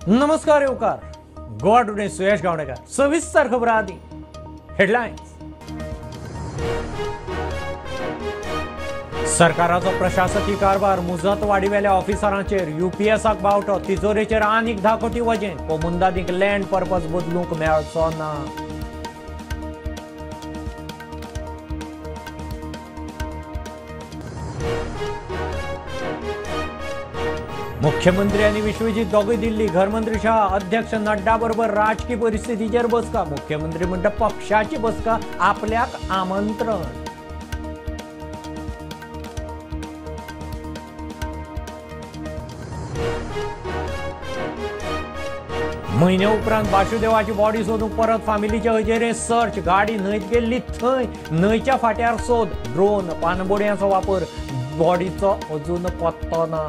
नमस्कार येवकार गोवा टुडे सुयश गावणेकर सविस्तर खबर आदी हेडलायन्स। सरकाराचो प्रशासकी कारभार मुजत वाडीवेल्या ऑफिसरांचेर यूपीएसाक बावटो, तिजोरेचेर आनीक 10 कोटी वजें, कोमुंदादीक लँड पर्पज बदलूंक मेळचो ना। मुख्यमंत्री आनी विश्वजीत दोगूय दिल्ली, घरमंत्री शाह अध्यक्ष नड्डा बरोबर राजकी परिस्थितीचेर बसका, मुख्यमंत्री म्हणटा पक्षाची बसका आपल्याक आमंत्रण। म्हयने उपरांत वासुदेवाची बॉडी सोदूंक परत फामिलीचे हजेरे सर्च, गाडी न्हंयत गेल्ली थंय न्हंयच्या फाट्यार सोद, ड्रोन पानबोडयांचो वापर, बॉडीचो अजून पत्तो ना।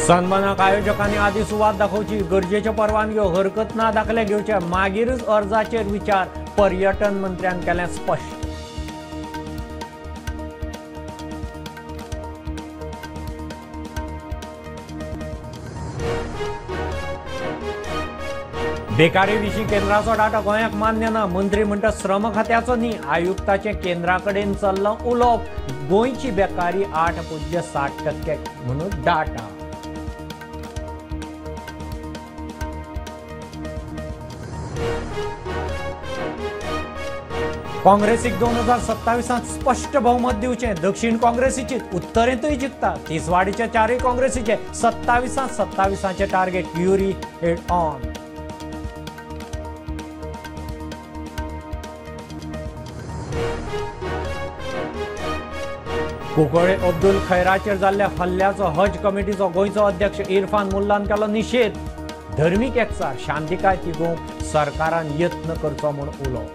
सन्मानाक आयोजकांनी आदी सुवात दाखोवची, गरजेच्यो परवानग्यो हरकत ना दाखले घेवचे, मागीरच अर्जाचेर विचार, पर्यटन मंत्र्यान केलें स्पश्ट। बेकारी विशीं केंद्राचो डाटा गोंयाक मान्य ना, मंत्री म्हणटा श्रम खात्याचो न्ही, आयुक्ताचें केंद्रा कडेन चल्लां उलोवप, गोंयची बेकारी 8.07% म्हणून डाटा। काँग्रेसीक 2027 स्पश्ट बहुमत दिवचें, दक्षिण काँग्रेसीची उत्तरेंतूय जिखता, तिसवाडीचे चारूय काँग्रेसीचे 27 target, Yuri head on. Cuncolim Abdul खैराचेर जाल्ल्या हल्ल्याचो हज कमिटीचो गोंयचो अध्यक्ष इरफान मुल्लान केलो निशेध, धर्मीक एकचार शांतिकाय तिगोवंक सरकारान यत्न करचो म्हूण उलो।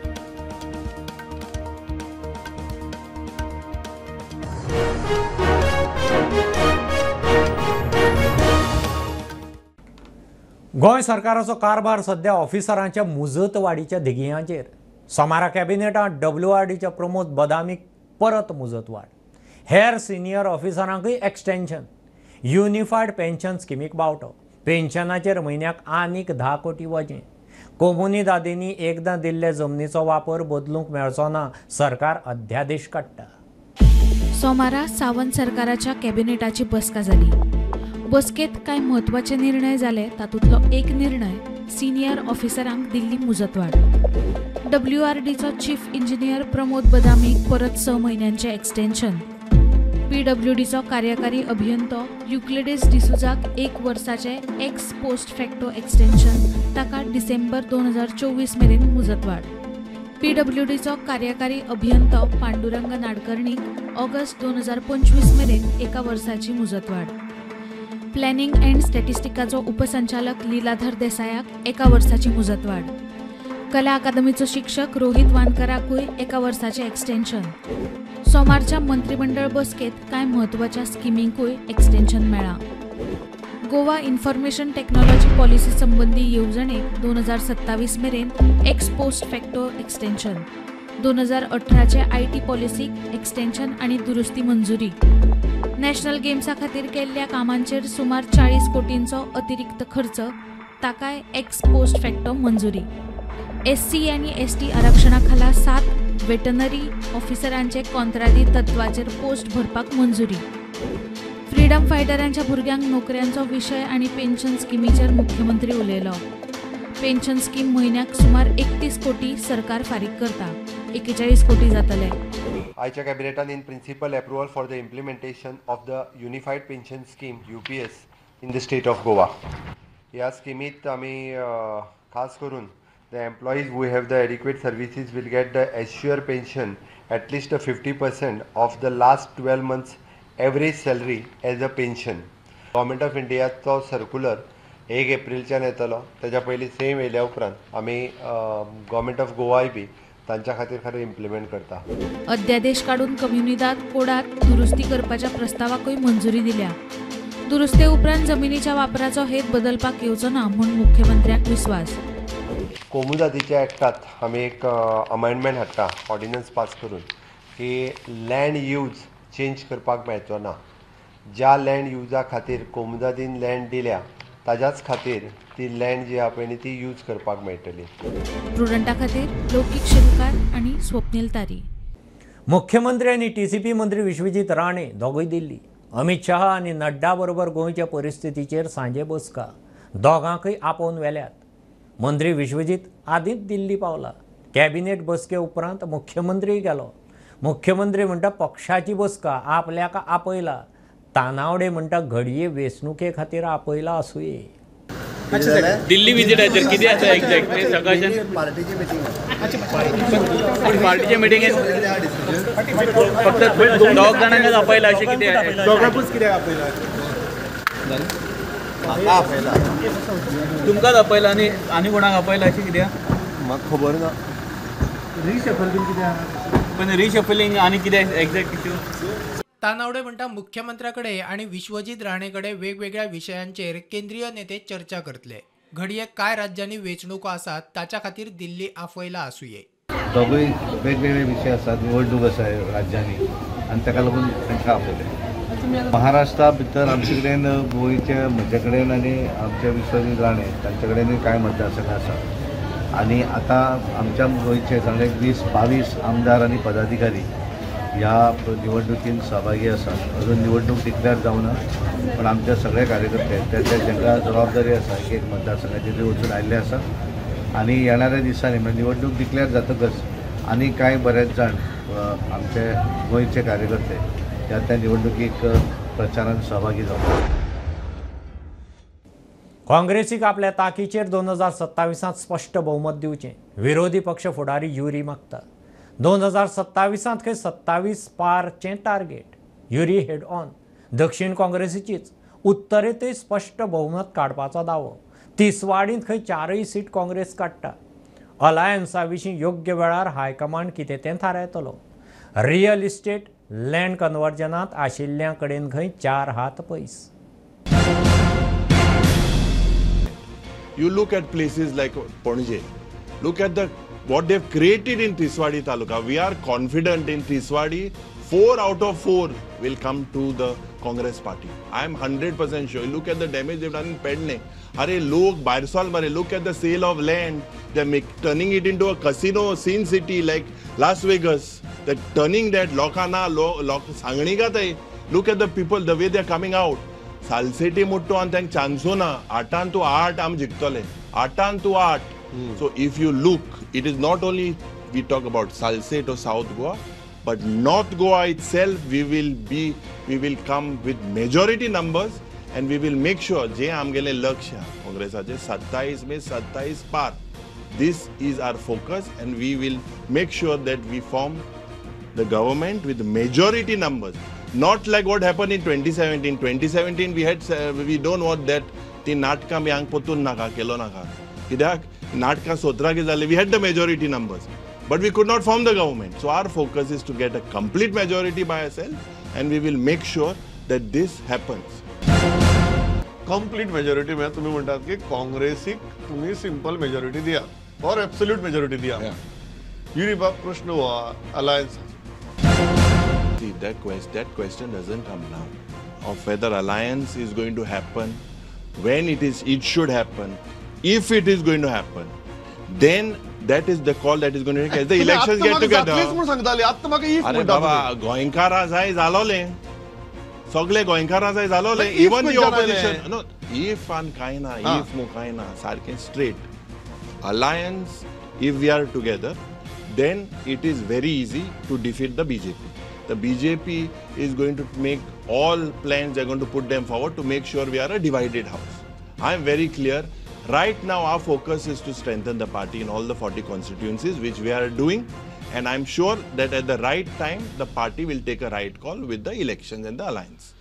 गोंय सरकाराचो कारभार सध्या ऑफिसरांच्या मुजत वाडीच्या धिगियांचेर। सोमारा कॅबिनेटांत डब्ल्यूआरडीच्या प्रमोद बदामीक परत मुजत वाड, हेर सिनियर ऑफिसरांकूय एक्सटेन्शन, युनिफायड पेन्शन स्किमीक बावटो, पेन्शनाचेर म्हयन्याक आनीक 10 कोटी वजें, कोमुनिदादींनी एकदां दिल्ले जमनीचो वापर बदलूंक मेळचो ना, सरकार अध्यादेश काडटा। सोमारा सावंत सरकाराच्या कॅबिनेटाची बसका जाली। बसकेत कांय म्हत्वाचे निर्णय जाले, तातूंतलो एक निर्णय सिनियर ऑफिसरांक दिल्ली मुजतवाड। डब्ल्यूआरडीचो चीफ इंजिनियर प्रमोद बदामीक परत 6 म्हयन्यांचें एक्सटेन्शन, पीडब्ल्यूडीचो कार्यकारी अभियंतो युक्लिडस डिसुजाक 1 वर्साचें एक्स पोस्ट फॅक्टो एक्सटेन्शन, ताका डिसेंबर 2024 मेरेन मुजतवाड। पीडब्ल्यूडीचो कार्यकारी अभियंतो पांडुरंग नाडकर्णीक ऑगस्ट 2025 मेरेन 1 वर्साची मुजतवाड। प्लॅनिंग अँड स्टॅटिस्टिकाचो उपसंचालक लीलाधर देसायाक 1 वर्साची मुजतवाड। कला अकादमीचो शिक्षक रोहित वानकराकूय 1 वर्साचें एक्सटेन्शन। सोमारच्या मंत्रिमंडळ बसकेत कांय म्हत्वाच्या स्किमींकूय एक्सटेन्शन मेळ्ळां। गोवा इन्फॉर्मेशन टेक्नॉलॉजी पॉलिसी संबंदी येवजणेक 2027 मेरेन एक्स पोस्ट फॅक्टो एक्सटेन्शन, 2018चे IT पॉलिसीक एक्सटेन्शन आनी दुरुस्ती मंजुरी। नॅशनल गेम्सा खातीर केल्ल्या कामांचेर सुमार 40 कोटींचो अतिरिक्त खर्च, ताकाय एक्स पोस्ट फॅक्टो मंजुरी। एससी आनी एसटी आरक्षणा खाला 7 वेटनरी ऑफिसरांचे कॉंत्रादी तत्वाचेर पोस्ट भरपाक मंजुरी। फ्रीडम फायटरांच्या भुरग्यांक नोकऱ्यांचो विशय आनी पेन्शन स्किमीचेर मुख्यमंत्री उलयलो। पेन्शन स्कीम म्हयन्याक सुमार 31 कोटी सरकार फारीक करता, 41 कोटी जातले। आयच्या कॅबिनेटान in principle approval for the implementation of the unified pension scheme UPS in the state of Goa. ह्या स्किमीत आमी खास करून the employees who have the adequate services will get the assured pension at least 50% of the last 12 months average salary as a pension. Government of India चो circular 1 एप्रिलच्यान येतलो, तेज्या पयलीं same येयल्या उपरांत आमी गव्हर्मेंट ऑफ गोवाय बी तांच्या खातीर खरें इम्प्लिमेंट करता। अध्यादेश काडून कम्युनिदाद कोडात दुरुस्ती करपाच्या प्रस्तावाकूय मंजुरी दिल्या। दुरुस्ते उपरांत जमिनीच्या वापराचो हेत बदलपाक येवचो ना म्हूण मुख्यमंत्र्याक विस्वास। कोमुनिदादीच्या एक्टात आमी एक अमेंडमेंट हाडटा, ऑर्डिनन्स पास करून की लँड यूज चेंज करपाक मेळचो ना. ज्या लँड युजा खातीर कोमुनिदादीन लँड दिल्या ताज्याच खातीर ती लँड जी आहा पळय न्ही ती यूज करपाक मेळटली. प्रुडंटा खातीर लौकीक शिरुकार आनी स्वप्नील तारी. मुख्यमंत्री आनी टीसीपी मंत्री विश्वजीत राणे दोगूय दिल्ली. अमित शहा आनी नड्डा बरोबर गोंयच्या परिस्थितीचेर सांजे बसका. दोगांकय आपोवन व्हेल्यात. मंत्री विश्वजीत आदींच दिल्ली पावला. कॅबिनेट बसके उपरांत मुख्यमंत्री गेलो. मुख्यमंत्री म्हणटा पक्षाची बसका, आपल्याक आपयला. तानावडे म्हणटा घडये वेंचणुके खातीर आपयला आसुये. दिल्ली विजिटाचेर कितें आसा एक्झॅक्टली? सकाळच्यान पार्टीची मिटींग, पार्टीचे मिटिंगेन फक्त दोग जाणांकच आपयला अशें कितें? दोगांकूच कित्याक आपयला? म्हाका आपयला. तुमकांच आपयला आनी आनी कोणाक आपयला अशें कितें? म्हाका खबर ना. रिशफल बीन कितें आहा? पण रिशफलिंग आनी कितें एक्झॅक्ट इश्यू? तानावडे म्हणटा मुख्यमंत्र्या कडेन आनी विश्वजीत राणे कडेन वेगवेगळ्या विशयांचेर केंद्रीय नेते चर्चा करतले. घडये कांय राज्यांनी वेंचणुको आसात ताच्या खातीर दिल्ली आपयला आसुये. दोगूय वेगवेगळे विशय आसात, निवडणूक आसा राज्यांनी आनी ताका लागून तांकां आपयले. महाराष्ट्रा भितर आमचे कडेन गोंयचे म्हजे कडेन आनी आमचे विश्वजीत राणे तांचे कडेनूय कांय मतदारसंघ आसा आनी आतां आमच्या गोंयचे चांगले 20-22 आमदार आनी पदाधिकारी ह्या निवडणुकीन सहभागी आसात. अजून निवडणूक डिक्लेअर जावना, पण आमचे सगळे कार्यकर्ते त्या तांकां जबाबदारी आसा एक एक मतदारसंघाचेर ते वचून आयिल्ले आसात आनी येणाऱ्या दिसांनी म्हणजे निवडणूक डिक्लेअर जातकच आनी कांय बरेच जाण आमचे गोंयचे कार्यकर्ते ह्या त्या निवडणुकीक प्रचारान सहभागी जावपाक. काँग्रेसीक आपल्या ताकीचेर 2027 स्पश्ट बहुमत दिवचें विरोधी पक्ष फुडारी युरी मागता. 2027 खंय 27 पारचें टार्गेट. युरी हेड ऑन दक्षिण काँग्रेसीचीच, उत्तरेंतय स्पश्ट बहुमत काडपाचो दावो. तिसवाडींत खंय 4 सीट काँग्रेस काडटा. अलायन्सा विशीं योग्य वेळार हायकमांड कितें तें थारायतलो. रियल इस्टेट लँड कन्वर्जनांत आशिल्ल्यां कडेन खंय 4 हात पयस. You look at places like Panaji, look at the what they've created in Tiswadi Taluka. We are confident in Tiswadi, 4 out of 4 will come to the Congress party. I am 100% sure. Look at the damage they've done in Pedne. Arey lok Bairsal mare, look at the sale of land. They're turning it into a casino, sin city like Las Vegas. They're turning that lokana, lok sangani ka tai. Look at the people, the way they're coming out. Salcete mutto an tank chanso na 8 to 8 am jiktole. 8 to 8. So if you look, it is not only we talk about Salcete or South Goa, but North Goa itself, we will come with majority numbers and we will make sure je amgele lakshya Congresache 27 mein 27 par. This is our focus and we will make sure that we form the government with majority numbers. Not like what happened in 2017. 2017 we had we don't want that ती नाटकां बी हांग पोतून नाका केलो नाका कित्याक नाटकां 17 K जाले. We had the majority numbers but we could not form the government. So our focus is to get a complete majority by ourselves and we will make sure that this happens. Complete majority म्हळ्यार तुमी म्हणटात की काँग्रेसीक तुमी simple majority दिया or absolute majority दिया. युरी बाब प्रश्न हो alliance. See, that question doesn't come now of whether alliance is going to happen, when it is, it should happen, if it is going to happen, then that is the call that is going to take as the elections get together. अरे बाबा गोंयकारा जाय जालोले, सगळे गोंयकारा जाय जालोले, even the opposition. No, if आन कांय ना, if मु कांय ना, सारकें straight. Alliance, if we are together, then it is very easy to defeat the BJP. The BJP is going to make all plans, they are going to put them forward to make sure we are a divided house. I am very clear. Right now our focus is to strengthen the party in all the 40 constituencies, which we are doing. And I am sure that at the right time, the party will take a right call with the elections and the alliance.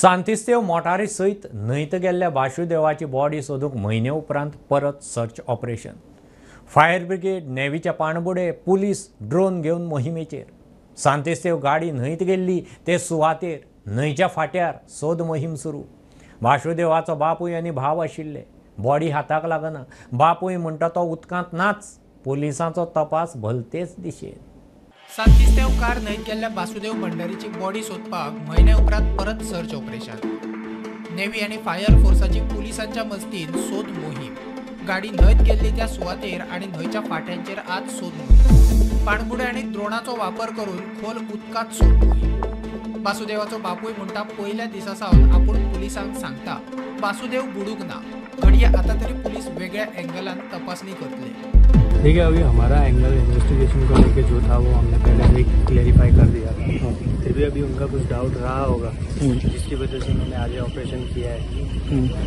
Santistev मोटारी सयत न्हंयत गेल्ल्या वासुदेवाची body सोदूंक म्हयने उपरांत परत search operation. Fire brigade, नेव्हीच्या पाणबुडे, police drone घेवन मोहिमेचेर. सांतिस्तेव गाडी न्हंयत गेल्ली ते सुवातेर न्हंयच्या फाट्यार सोद मोहीम सुरू. वासुदेवाचो बापूय आनी भाव आशिल्ले. बॉडी हाताक लागना. बापूय म्हणटा तो उदकांत नाच. पुलिसांचो तपास भलतेच दिशेन. सांतिस्तेव कार न्हंयत गेल्ल्या बासुदेव भंडारीची बॉडी सोदपाक म्हयन्या उपरांत परत सर्च ऑपरेशन. नेव्ही आनी फायर फोर्साची पुलिसांच्या मजतीन सोद मोहीम. गाडी न्हंयत गेल्ली त्या सुवातेर आनी न्हंयच्या फाट्यांचेर आज सोद मोहीम. पाणबुडे आनी द्रोणाचो वापर करून खोल उदकांत सोद मोहीम. बासुदेवाचो बापूय म्हणटा पयल्या दिसा सावन आपूण पुलिसांक सांगता बासुदेव बुडूंक ना. घडये आतां तरी पुलीस वेगळ्या एंगलान तपासणी करतले. देखिए अभी हमारा एंगल इन्वेस्टिगेशन को लेके जो था वो हमने पहले ही क्लेरिफाई कर दिया था, फिर भी अभी उनका कुछ डाउट रहा होगा जिसकी वजह से उन्होंने आज ऑपरेशन किया है.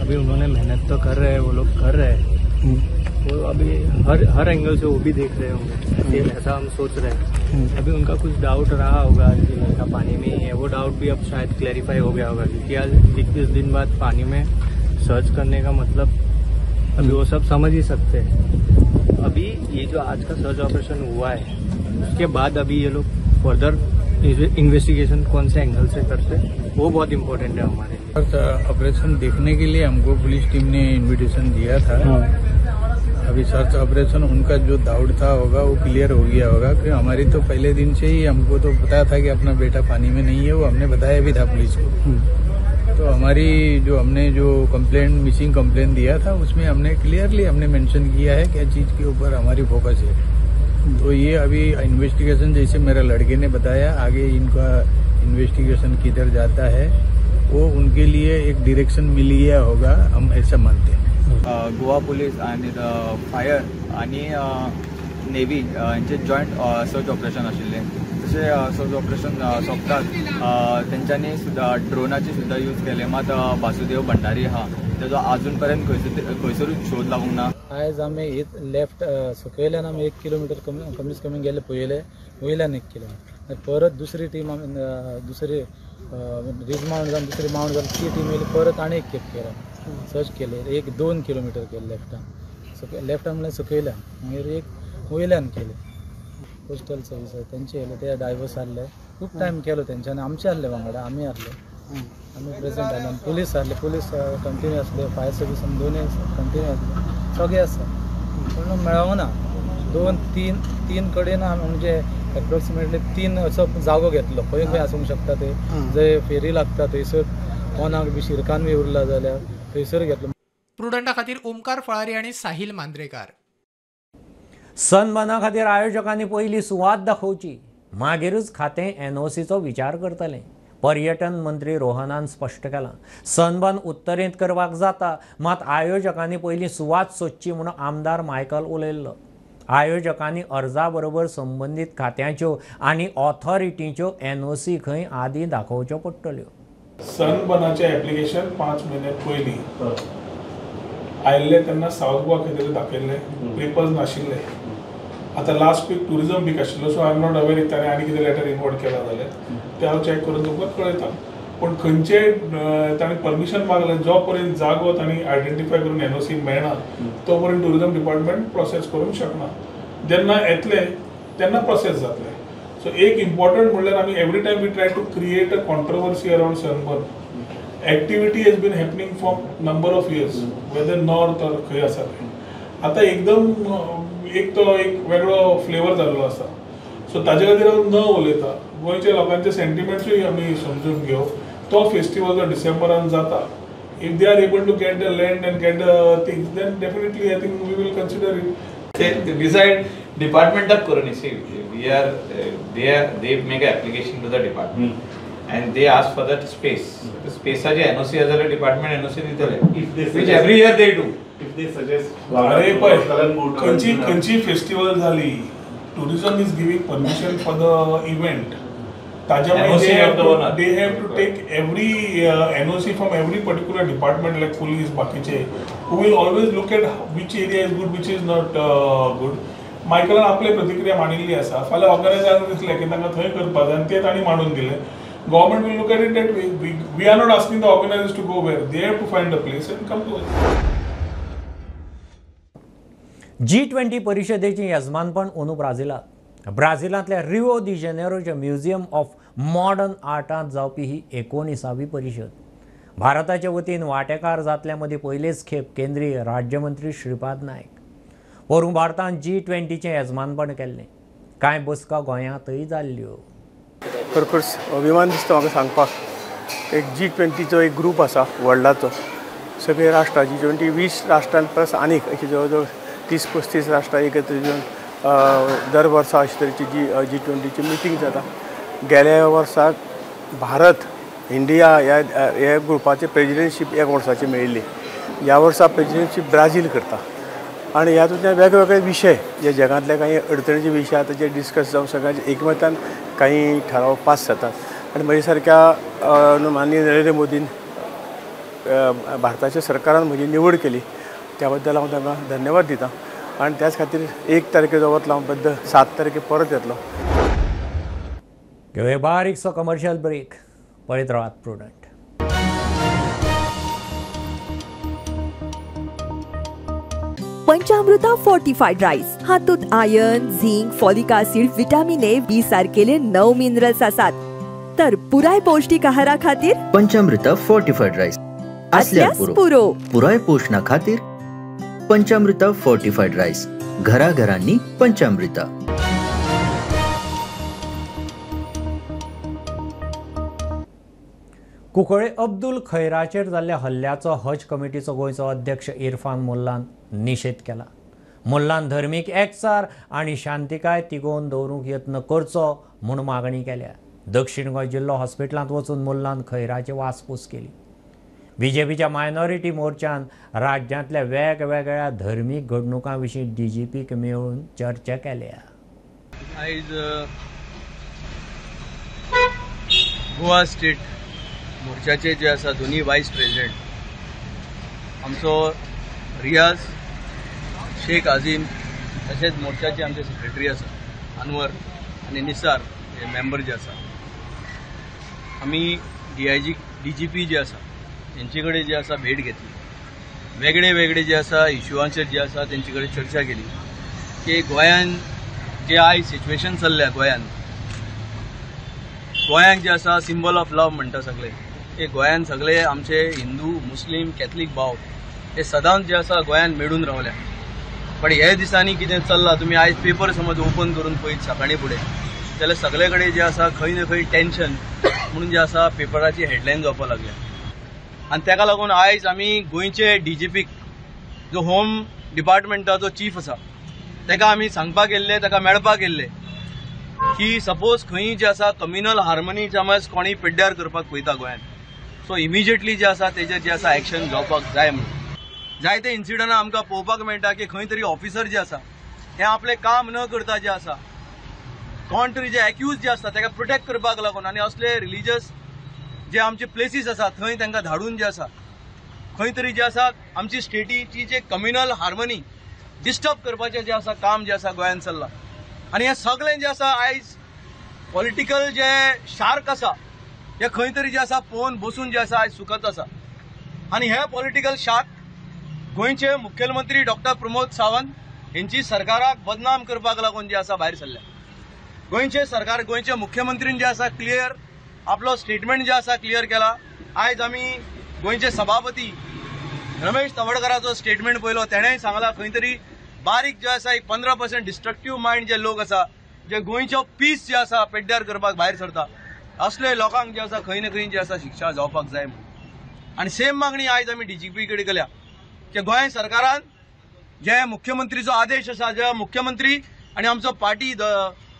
अभी उन्होंने मेहनत तो कर रहे हैं, वो लोग कर रहे हैं, वो अभी हर एंगल से वो भी देख रहे होंगे, ऐसा हम सोच रहे हैं. अभी उनका कुछ डाउट रहा होगा कि लड़का पानी में ही है, वो डाउट भी अब शायद क्लेरिफाई हो गया होगा, क्योंकि आज 21 दिन बाद पानी में सर्च करने का मतलब अभी वो सब समझ ही सकते हैं. अभी ये जो आज का सर्च ऑपरेशन हुआ है उसके बाद अभी ये लोग फर्दर इन्वेस्टिगेशन कौन से एंगल से करते हैं वो बहुत इम्पोर्टेंट है हमारे लिए. सर्च ऑपरेशन देखने के लिए हमको पुलिस टीम ने इन्विटेशन दिया था. अभी सर्च ऑपरेशन उनका जो डाउट था होगा वो क्लियर हो गया होगा, क्योंकि हमारी तो पहले दिन से ही हमको तो पता था कि अपना बेटा पानी में नहीं है, वो हमने बताया भी था पुलिस को. तो हमारी जो हमने जो कंप्लेंट मिसिंग कंप्लेंट दिया था उसमें हमने क्लियरली हमने मेंशन किया है क्या चीज़ के ऊपर हमारी फोकस है. तो ये अभी इन्वेस्टिगेशन जैसे मेरे लड़के ने बताया, आगे इनका इन्वेस्टिगेशन किधर जाता है वो उनके लिए एक डायरेक्शन मिल गया होगा, हम ऐसा मानते हैं. गोवा पुलीस आनी फायर आनी नेव्ही हेंचे जॉयंट सर्च ऑपरेशन आशिल्लें. तशें सर्च ऑपरेशन सोंपतात तेंच्यांनी सुद्दां ड्रोनाची सुद्दां यूज केले, मात बासुदेव भंडारी आहा तेजो आजून पर्यंत खंयसरूच शोध लागूंक ना. आयज आमी लेफ्ट सकयल्यान आमी 1 किलोमिटर कमीत कमी गेले पयले, वयल्यान 1 किलोमिटर, परत दुसरी टीम आमी दुसरी रिज माउंट जावन दुसरी माउंट जावन ती टीम येयली, परत आनी एक खेप केला सर्च केले, 1-2 किलोमिटर केले लेफ्टान, लेफ्टान म्हणल्यार सकयल्यान, मागीर एक वयल्यान केले. कोस्टल सर्वीस तेंचे येयले, ते डायवर्स आहले, खूब टायम केलो तेंच्यानी, आमचे आहले वांगडा, आमी आहले, आमी प्रेजेंट आहले, पुलीस आहले, पुलीस कंटिन्यू आसले, फायर सर्वीस आमी दोनूय कंटिन्यू आसले, सगळे आसा, पूण मेळोंक ना. 2-3 कडेन आमी म्हणजे एप्रोक्सिमेटली 3 असो जागो घेतलो, खंय खंय आसूंक शकता ते, जंय फेरी लागता थंयसर कोणाक बी शिरकान बी उरला जाल्यार थंयसर घेतलो. प्रुडंटा खातीर ओमकार फळारी आनी साहिल मांद्रेकार. सनबर्ना खातीर आयोजकांनी पयली सुवात दाखोवची, मागीरूच खातें एनओसीचो विचार करतलें. पर्यटन मंत्री रोहनान स्पश्ट केलां, सनबर्न उत्तरेंत करपाक जाता, मात आयोजकांनी पयली सुवात सोदची म्हूण आमदार मायकल उलयल्लो. आयोजकांनी अर्जा बरोबर संबंदीत खात्यांच्यो आनी ऑथॉरिटींच्यो एनओसी खंय आदीं दाखोवच्यो पडटल्यो. सनबर्नाचें एप्लिकेशन 5 म्हयने पयलीं आयिल्लें तेन्ना सावथ गोवा खातीर दाखयल्लें, पेपर्स नाशिल्ले. आतां लास्ट वीक ट्युरिजम वीक आशिल्लो, so I am not aware ताणें आनी कितें लेटर इनवर्ट केलां जाल्यार तें हांव चॅक करून तुमकां कळयता. पूण खंयचे ताणें परमिशन मागलें, जो पर्यंत जागो तांणी आयडेंटिफाय करून एनओसी मेळना तो पर्यंत ट्युरिजम डिपार्टमेंट प्रोसेस करूंक शकना. जेन्ना येतले तेन्ना प्रोसेस जातले. सो एक इम्पॉर्टंट म्हणल्यार आमी every time we try to create a controversy around sunburn. Activity has been happening for number of years, whether north or खंय आसा तें. आतां एकदम एक तो एक वेगळो फ्लेवर जाल्लो आसा. सो ताजे खातीर हांव न उलयता, गोंयच्या लोकांचे सेंटिमेंट्सूय आमी समजून घेवप. तो फेस्टिवल जो डिसेंबरान जाता, if they are able to get the land and get the things, then definitely I think we will consider it. Decide डिपार्टमेंटाक करून, see we are they make application to the department and they ask for that space. स्पेसाचे NOC आसा जाल्यार department NOC दितले, which every year they do. If they suggest, अरे पळय खंयची खंयची festival जाली, tourism is giving permission for the event. ताज्या मागीर they have to take every NOC from every particular department like police बाकीचे, who will always look at which area is good, which is not good. मायकलान आपली प्रतिक्रिया मांडिल्ली आसा. फाल्यां ऑर्गनायझरांक दिसलें की तांकां थंय करपाक जाय आनी तें तांणी मांडून दिलें. Government will look at it that way. We are not asking the organizers to go where. They have to find a place and come to us. G20 परिषदेचें यजमानपण अंदू ब्राझिलाक. ब्राझिलांतल्या रिओ दी जेनेरोच्या म्युझियम ऑफ मॉडर्न आर्टांत जावपी ही 19वी परिशद. भारताच्या वतीन वांटेकार जातल्या मदीं पयलेच खेप केंद्रीय राज्यमंत्री श्रीपाद नायक. पोरूं भारतान G20चें येजमानपण केल्लें. कांय बसका गोंयांतय जाल्ल्यो. खरोखर अभिमान दिसता म्हाका सांगपाक. एक G20चो एक ग्रूप आसा वर्ल्डाचो, सगळे राष्ट्रां G20 20 राष्ट्रां परस आनीक अशी जवळ जवळ 30-35 राष्ट्रां एकत्र येवन दर वर्सा अशे तरेची G20ची मिटींग जाता. गेल्या वर्साक भारत इंडिया ह्या ग्रुपाचे प्रेजिडेंटशीप एक वर्साची मेळिल्ली. ह्या वर्सा प्रेजिडेंटशीप ब्राझील करता आनी ह्या वेगवेगळे विशय जे जगांतले काही अडचणीचे विशय आसा ते डिस्कस जावन सगळ्यांचे एकमतान काही ठराव पास जातात. आनी म्हजे सारक्या माननीय नरेंद्र मोदीन भारताच्या सरकारान म्हजी निवड केली त्या बद्दल हांव तांकां धन्यवाद दिता आनी त्याच खातीर 1 तारखेर वतलो हांव, बद्द 7 तारखेर परत येतलो. घेवया बारीकसो कमर्शियल ब्रेक. पळयत रावात प्रुडंट. पंचामृता फोर्टिफाईड राईस हातूंत iron, zinc, folic acid, vitamin A, B सारकेले 9 मिनरल्स आसात. तर पुराय पौष्टिक आहारा खातीर पंचामृता फोर्टिफाईड राईस असल्यार पुरो. पुराय पोषणा खातीर पंचामृता फोर्टिफाईड राईस, घराघरांनी पंचामृता. कुंकळे अब्दुल खैराचेर जाल्ल्या हल्ल्याचो हज कमिटीचो गोंयचो अध्यक्ष इरफान मुल्लान निशेध केला. मुल्लान धर्मीक एकचार आनी शांतिकाय तिगोवन दवरूंक यत्न करचो म्हूण मागणी केल्या. दक्षिण गोंय जिल्लो हॉस्पिटलांत वचून मुल्लान खैराची वासपूस केली. बीजेपीच्या मायनॉरिटी मोर्चान राज्यांतल्या वेगवेगळ्या धर्मीक घडणुकां विशीं डीजीपीक मेळून चर्चा केल्या. आयज गोवा स्टेट मोर्चाचे जे आसा दोनी वायस प्रेसिडेंट आमचो रियाज शेख आझीम, तशेंच मोर्चाचे आमचे सेक्रेटरी आसा अनवर आनी निसार हे मेंबर जे आसा, आमी डीआयजी डीजीपी जे आसा तेंचे कडेन जे आसा भेट घेतली. वेगळे वेगळे जे आसा इश्यूआंचेर जे आसा तेंचे कडेन चर्चा केली की गोंयान जे आयज सिच्युएशन चल्ल्या, गोंयान गोंयांक जे आसा सिंबल ऑफ लव म्हणटा सगळे, हे गोंयान सगळे आमचे हिंदू मुस्लीम कॅथलीक भाव हे सदांच जे आसा गोंयान मेळून रावल्या. पण हे दिसांनी कितें चल्लां तुमी आयज पेपर समज ओपन करून पळयत सकाळीं फुडें जाल्यार सगळे कडेन जे आसा खंय ना खंय टेन्शन म्हणून जे आसा पेपराची हेडलायन जावपाक लागल्या. आनी ताका लागून आयज आमी गोंयचे डीजीपीक जो होम डिपार्टमेंटाचो चीफ आसा ताका आमी सांगपाक गेल्ले, ताका मेळपाक गेल्ले की सपोज खंय जे आसा कम्युनल हार्मनी समज कोणी पिड्ड्यार करपाक पळयता गोंयांत, सो इमिजिएटली जे आसा तेजेर जे आसा एक्शन जावपाक जाय म्हणून. जायते इन्सिडंटां आमकां पळोवपाक मेळटा की खंय तरी ऑफिसर जे आसा हे आपलें काम न करता जे आसा कोण तरी जे एक्यूज जे आसता ताका प्रोटेक्ट करपाक लागून आनी असले रिलीजियस जे आमचे प्लेसीस आसा थंय तांकां धाडून जे आसा खंय तरी जे आसा आमची स्टेटीची जे कम्युनल हार्मनी डिस्टर्ब करपाचें जें आसा काम जें आसा गोंयांत चल्लां. आनी हें सगळें जें आसा आयज पॉलिटिकल जे शार्क आसा हे खंय तरी जे आसा पळोवन बसून जे आसा आयज सुकत आसा. आनी हे पॉलिटिकल शार्क गोंयचे मुख्यमंत्री डॉक्टर प्रमोद सावंत हेंची सरकाराक बदनाम करपाक लागून जे आसा भायर सरल्या. गोंयचे सरकार गोंयचे मुख्यमंत्रीन जे आसा क्लियर आपलो स्टेटमेंट जे आसा क्लियर केला. आयज आमी गोंयचे सभापती रमेश तवडकराचो स्टेटमेंट पळयलो, तेणेय सांगला खंय तरी बारीक जे आसा एक 15% डिस्ट्रक्टीव मायंड जे लोक आसा जे गोंयचो पीस जे आसा पेड्ड्यार करपाक भायर सरता असले लोकांक जे आसा खंय ना खंय जे आसा शिक्षा जावपाक जाय म्हणून. आनी सेम मागणी आयज आमी डीजीपी कडेन केल्या की गोंय सरकारान जे मुख्यमंत्रीचो आदेश आसा, जे मुख्यमंत्री आनी आमचो पार्टी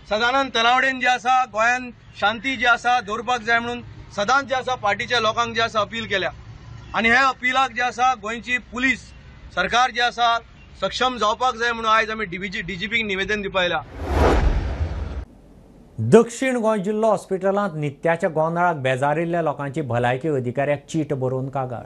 सदानंद तलावडेन जे आसा गोंयांत शांती जी आसा दवरपाक जाय म्हणून सदांच जे आसा पार्टीच्या लोकांक जे आसा अपील केल्या. आनी ह्या अपिलाक जे आसा गोंयची पुलीस सरकार जे आसा सक्षम जावपाक जाय म्हणून आयज आमी डीजीपीक निवेदन दिवपा आयला. दक्षिण गोंय जिल्लो हॉस्पिटलांत नित्याच्या गोंदळाक बेजारिल्ल्या लोकांची भलायकी अधिकाऱ्याक चीट बरोवन कागाळ.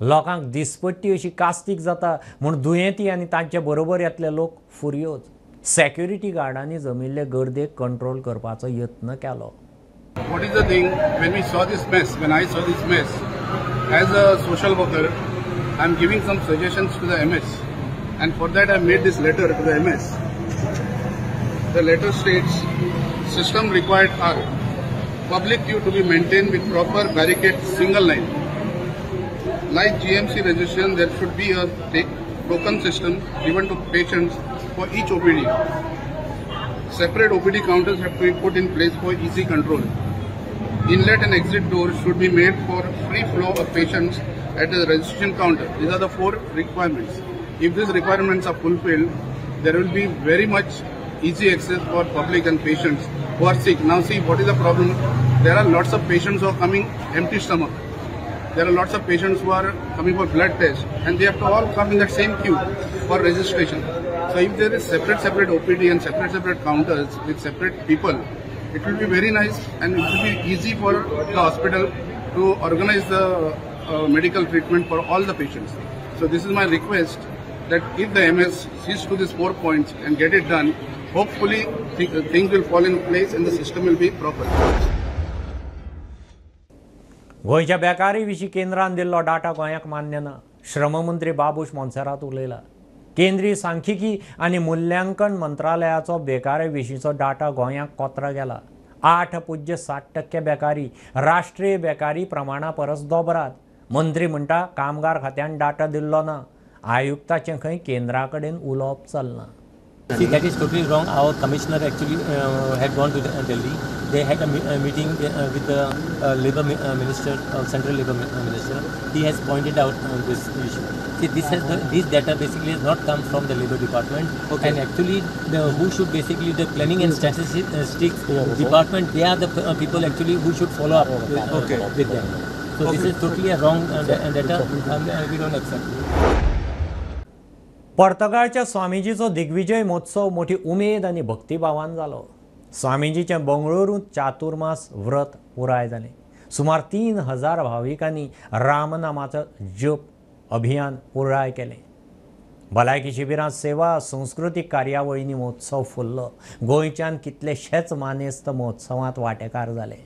लोकांक दिसपट्टी अशी कास्तीक जाता म्हूण दुयेंती आनी तांचे बरोबर येतले लोक फुरयोज. सेक्युरिटी गार्डांनी जमिल्ले गर्देक कंट्रोल करपाचो यत्न केलो. What is the thing, when we saw this mess, when I saw this mess, as a social worker, I am giving some suggestions to the MS, and for that I made this letter to the MS. The letter states, system required are public queue to be maintained with proper barricade single line. Like GMC registration, there should be a token system given to patients for each OPD. Separate OPD counters have to be put in place for easy control. Inlet and exit doors should be made for free flow of patients at the registration counter. These are the 4 requirements. If these requirements are fulfilled, there will be very much easy access for public and patients who are sick. Now see, what is the problem? There are lots of patients who are coming empty stomach. There are lots of patients who are coming for blood tests, and they have to all come in that same queue for registration. So if there is separate OPD and separate counters with separate people, it will be very nice and it will be easy for the hospital to organize the medical treatment for all the patients. So this is my request, that if the MS sees to these 4 points and get it done, hopefully things will fall in place and the system will be proper. गोंयच्या बेकारी विशीं केंद्रान दिल्लो data गोंयाक मान्य ना. श्रममंत्री बाबूश मोन्सेरात उलयला. केंद्रीय सांख्यिकी आनी मूल्यांकन मंत्रालयाचो बेकारी विशींचो डाटा गोंयाक कोतरा गेला. 8.7% बेकारी राष्ट्रीय बेकारी प्रमाणा परस दोबरात. मंत्री म्हणटा कामगार खात्यान डाटा दिल्लो ना. आयुक्ताचें खंय केंद्रा कडेन उलोवप चलना. See, that is totally wrong. Our commissioner actually had gone to Delhi. They had a meeting with the labor minister, central labor minister. He has pointed out this issue. See, this data basically has not come from the labor department. Okay. And actually, who should basically the planning and statistics department? They are the people actually who should follow up with them. So this is totally a wrong data, and we don't accept. पर्तगाळच्या स्वामीजीचो Digvijay महोत्सव मोठी उमेद आनी भक्तिभावान जालो. स्वामीजीचें बंगळुरूंत चातुर्मास व्रत पुराय जालें. सुमार 3000 भाविकांनी रामनामाचो जप अभियान पुराय केलें. भलायकी शिबिरांत सेवा संस्कृतीक कार्यावळींनी महोत्सव फुल्लो. गोंयच्यान कितलेशेच मानेस्त महोत्सवांत वांटेकार जाले.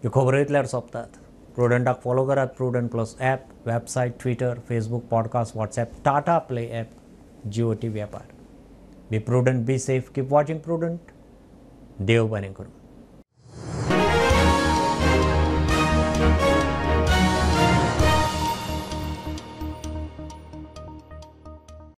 ह्यो खबरो इतल्यार सोंपतात. प्रुडंटाक फॉलो करात. Prudent plus app, website, Twitter, Facebook, podcast, WhatsApp, Tata Play app, Jio TV ॲपार. Be prudent, be safe, keep watching Prudent. देव बरें करूं.